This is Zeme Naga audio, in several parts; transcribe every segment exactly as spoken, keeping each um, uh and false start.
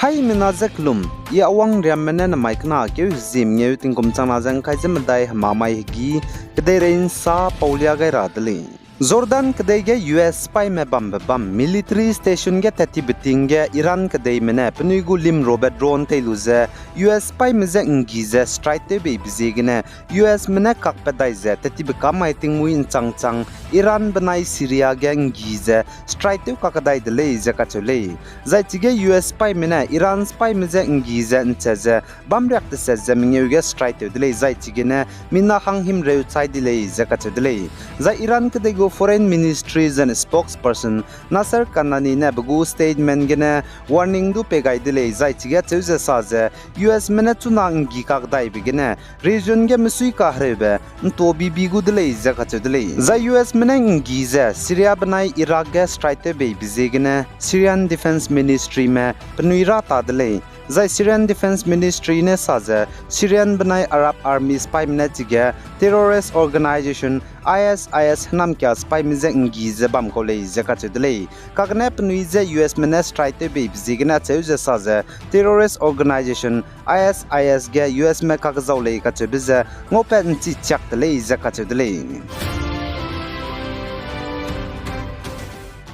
Aimena ze kelum, I Awang Riamme ne namai kena keu hezim ngeu tingkum changna ze ngkai ze medai hemamai hegî, kedeirei nsa paulia gai ra de lei. Jordan kedei ge U S sipaime bambe bam military station ge tat tibe ting ge Iran kedeime ne penui gu limrobe drone tei lu ze U S sipaime je nggi ze strike tew beibe ziegene U S me ne kakpat dai ze tat tibe kamai tingmuî nchang-nchang Iran benai Syria ge nggi ze strike tew kakdai de lei ze kacheu lei. Zai chige U S sipaime ne Iran sipaime je nggi ze nchat ze bamriak teset ze mengeu ge strike tew de lei, zai chigene mina hang himreu chai di lei ze kacheu de lei. Zai Iran kedei gu Foreign Ministry zene spokesperson Nasser Kanani ne pe gu statement gene warning du pei gai de lei, zai chige acheu ze sa ze U S me ne chuna nggi kakdaibe gene region ge mesui kahereube nto bibi gu de lei ze kacheu de lei. Zai U S me ne nggi ze Syria benai Iraq ge strike tew beibe ziegene Syrian Defense Ministryme penui ra ta de lei. Zai Syrian Defense Ministry ne sa ze Syrian benai Arab Army sipaime ne chige terrorist organisation I S I S hênamkia sipaime je nggi ze bam kau lei ze kacheu de lei. Kagene penui je U S me ne strike tew beibe ziegene acheu ze sa ze terrorist organisation I S I S ge U S me kakzau lei kacheube ze ngaupat nchi chiak de lei ze kacheu de lei.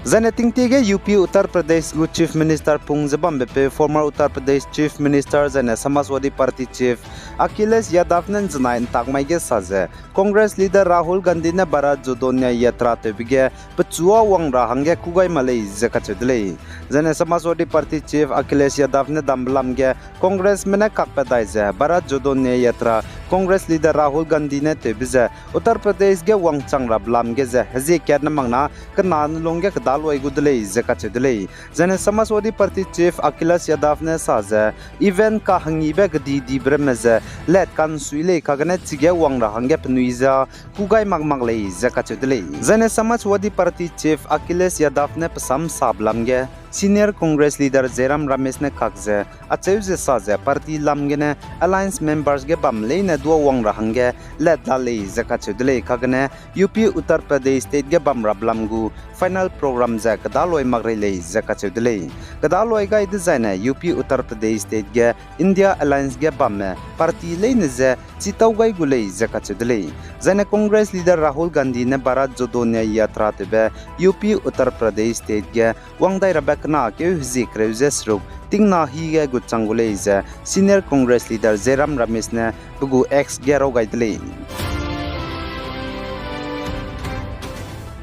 Zaine tingtie ge U P Uttar Pradesh gu Chief Minister pung ze bambe peu former Uttar Pradesh Chief Minister zaine Samajwadi Party Chief Akhilesh Yadav ne nzenai ntak mai ge sa ze Congress leader Rahul Gandhi ne Bharat Jodo Nyay Yatra tewbe ge pechu â wang ra hangge kû gai mak lei ze kacheu de lei. Zaine Samajwadi Party Chief Akhilesh Yadav ne dambe lam ge Congressme ne kakpat dai ze Bharat Jodo Nyay Yatra Congress leader Rahul Gandhi ne tewbe ze Uttar Pradesh ge wangchang rabe lam ge ze hezie kat ne mak na kena ne lungge kedaloi gu de lei ze kacheu de lei. Zaine Samajwadi Party Chief Akhilesh Yadav ne sa ze event kahengibe kedi dibe ramme ze lat kansui lei kagene chige wang ra hangge penui ze kû gai mak mak lei ze kacheu de lei. Zaine Samajwadi Party Chief Akhilesh Yadav ne pe sam sabe lam ge Senior Congress leader Jairam Ramesh ne kak ze acheu ze sa ze party lam gene alliance members ge bam leine du â wang ra hangge lat la lei ze kacheu de lei kagene U P Uttar Pradesh state ge bam rabe lam gu final program ze kedaloi mak rei lei ze kacheu de lei. Kedaloi gai dezaine U P Uttar Pradesh state ge India alliance ge bamme party leine je chitau gai gu lei ze kacheu de lei. Zaine Congress leader Rahul Gandhi ne Bharat Jodo Nyay Yatra tewbe U P Uttar Pradesh state ge wang dai rabe kena keu hezie kereu ze seruk tingna hi ge gut chang gu lei ze Senior Congress leader Jairam Ramesh ne pe gu X ge raw gai de lei.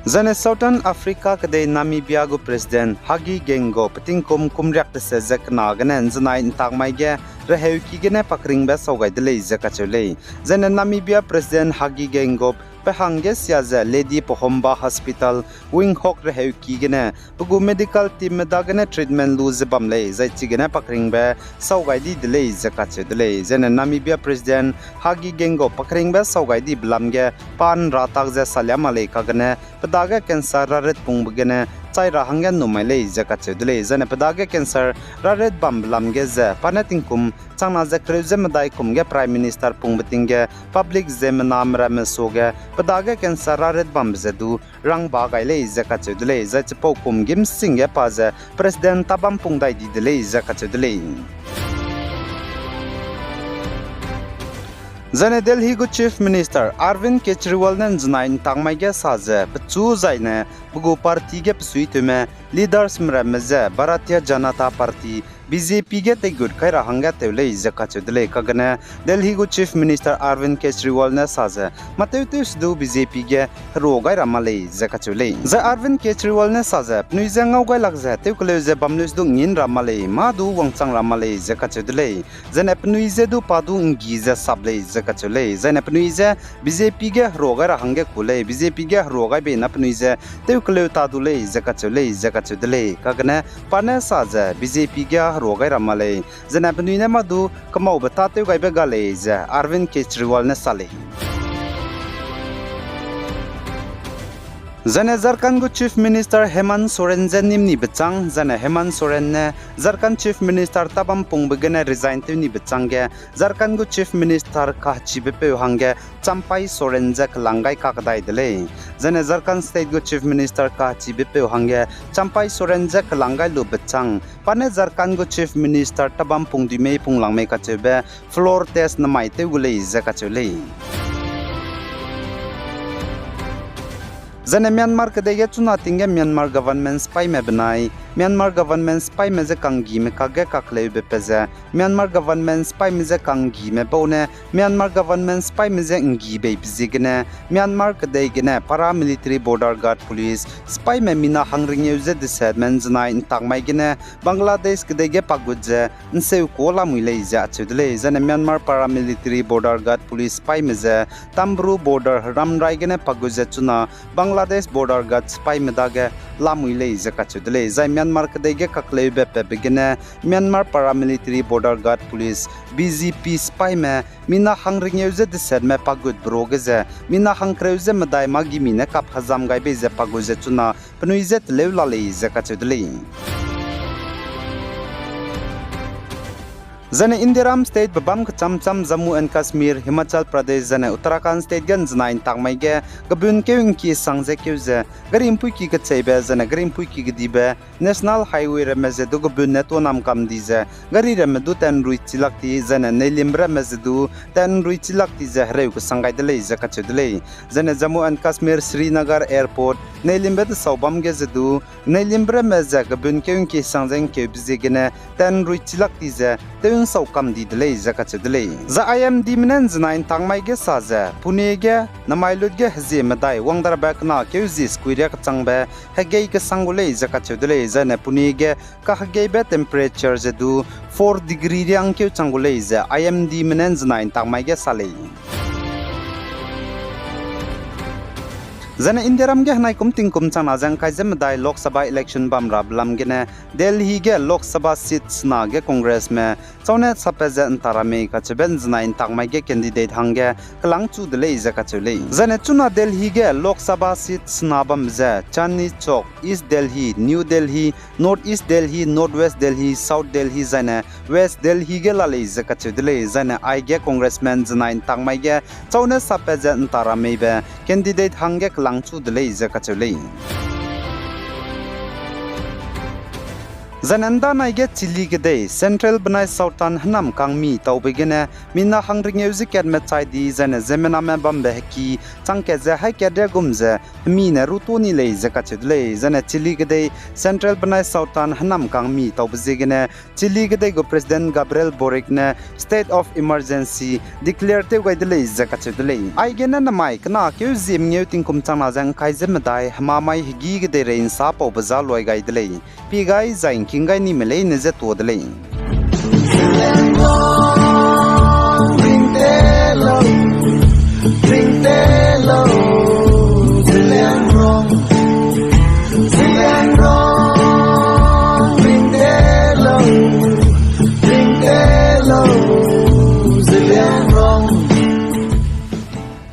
Zaine Southern Africa kedei Namibia gu President Hage Geingob pe tingkum kum riak teset ze kena gene nzenai ntak mai ge reheuki gene pakringbe sau gai de lei ze kacheu lei. Zaine Namibia President Hage Geingob pe hangge sia ze Lady Pohomba Hospital Windhoek reheuki gene pe gu medical teamme dagene treatment lu ze bam lei, zai chigene pakringbe sau gai di de lei ze kacheu de lei. Zaine Namibia President Hage Geingob pakringbe sau gai dibe lam ge pa ’nra tak ze salia mak lei kagene pe dage cancer rarit pungbe gene chai ra hangge ’nnum mai lei ze kacheu de lei. Zaine pe dage cancer rarit bambe lam ge ze pa ne tingkum changna ze kereu ze medai kum ge Prime Minister pungbe ting ge public ziemmename ramme suage pe dage cancer rarit bambe ze du rangba gai lei ze kacheu de lei. Zai chipau kum gîm sing ge pa ze President tabam pung dai di de lei ze kacheu de lei. Zaine Delhi gu Chief Minister Arvind Kejriwal ne nzenai ntak mai ge sa ze pechu zaine pe gu party ge pesuitewme leadersme ramme ze Bharatiya Janata Party, B J P ge teigut kai ra hangge tew lei ze kacheu de lei. Kagene Delhi gu Chief Minister Arvind Kejriwal ne sa ze, mâ tewtew se du B J P ge herua gai ra ma lei ze kacheu lei. Zai Arvind Kejriwal ne sa ze, penui je ngau gai lak ze tewkeleu ze bam leu se du ngin ra ma lei, mâ du wangchang ra ma lei ze kacheu de lei. Zaine penui je du pa du nggi ze sap lei ze kacheu lei. Zaine penui je B J P ge herua gai ra hangge ku lei, B J P ge herua gai bei na penui je tewkeleu ta du lei ze kacheu lei ze kacheu de lei. Kagene pa ne sa ze B J P ge herua gai ra ma lei, zaine penui ne mâ du kemaube tâtew gaibe ga lei ze Arvind Kejriwal ne sa lei. Zaine Jharkhand gu Chief Minister Hemant Soren je nîm ni bechâng, zaine Hemant Soren ne Jharkhand Chief Minister tabam pungbe gene resign tew ni bechâng ge, Jharkhand gu Chief Minister kahechibe peu hangge Champai Soren je kelang gai kakdai de lei. Zaine Jharkhand State gu Chief Minister kahechibe peu hangge Champai Soren je kelang gai lu bechâng, pa ne Jharkhand gu Chief Minister tabam pungdui mei punglang mei kacheube floor test namai tew gu lei ze kacheu lei. Zaine Myanmar kedei ge chuna ting ge Myanmar government sipaime benai Myanmar government sipaime je kanggime kakge kakleube pe ze, Myanmar government sipaime je kanggime bau ne Myanmar government sipaime je nggi beibe ziegene, Myanmar kedei gene paramilitary border guard police sipaime mina hangringeu ze desetme ’nzenai ’ntak mai gene Bangladesh kedei ge pagut ze ’nseu kuâ lamui lei ze acheu de lei. Zaine Myanmar paramilitary border guard police sipaime ze Tambru border heram rai gene pagut ze chuna Bangladesh border guard sipaime dage lamui lei ze kacheu de lei. Zai Myanmar kedei ge kakleube pebe gene Myanmar paramilitary border guard police, B G P sipaime mina hangringeu ze desetme pagut bro ge ze mina hangkereu ze medai mâ gimi ne kap hezam gai bei ze pagut ze chuna penui je teleu la lei ze kacheu de lei. Zaine Indiaram state bebâm kecham cham Jammu and Kashmir, Himachal Pradesh zaine Uttarakhand state ge ’nzenai ’ntak mai ge kebun keu ’ngkie sang ze keu ze gari ’mpuiki kecheibe zaine gari ’mpuiki kedibe National Highway ramme ze du kebun ne tuâ nam kam di ze gari ramme du tenrui chilak ti zaine neilimbe ramme ze du tenrui chilak ti ze hereu kesang gai de lei ze kacheu de lei. Zaine Jammu and Kashmir Srinagar Airport neilimbe desau bam ge ze du neilimbe ramme ze kebun keu ’ngkie sang ze ’ngkeube ziegene tenrui chilak ti ze tew ’nsau kam di de lei ze kacheu de lei. Zai I M Dme ne ’nzenai ’ntak mai ge sa ze Pune ge namai lut ge hezie medai wangdarbe kena keu zie sekui riak kechangbe hegei kesang gu lei ze kacheu de lei. Zaine Pune ge kahegeibe temperature ze du four degree riangkeu chang gu lei ze I M Dme ne ’nzenai ’ntak mai ge sa lei. Zaine Indiaram ge henai kum tingkum changna ze ’ngkai ze medai Lok Sabha election bam rabe lam gene Delhi ge Lok Sabha seat sena ge Congressme chaune sapat ze ’nta ra mei kacheube ’nzenai ’ntak mai ge candidate hangge kelângchu de lei ze kacheu lei. Zaine chuna Delhi ge Lok Sabha seat sena bam ze Chandni Chowk, East Delhi, New Delhi, North East Delhi, North West Delhi, South Delhi zaine West Delhi ge la lei ze kacheu de lei. Zaine aige Congressme ’nzenai ’ntak mai ge chaune sapat ze ’nta ra meibe candidate hangge kelângchu de lei ze kacheu lei. Zaine ’ndanai ge chili kedei Central benai Southern hênamkang mi taube gene mina hangringeu ze katme chai di zaine ziemmename bambe heki chang kat ze haî kat riagum ze hemi ne rutuâ ni lei ze kacheu de lei. Zaine chili kedei Central benai Southern hênamkang mi taube ziegene chili kedei gu President Gabriel Boric ne state of emergency declare tew gai de lei ze kacheu de lei. Aigene namai kena keu zie mengeu tingkum changna ze ’ngkai ze medai hemamai hegî kedeirei ’nsa paube za luai gai de lei. Pie gai zai ’ngking gai nime leine je tuâ de lei.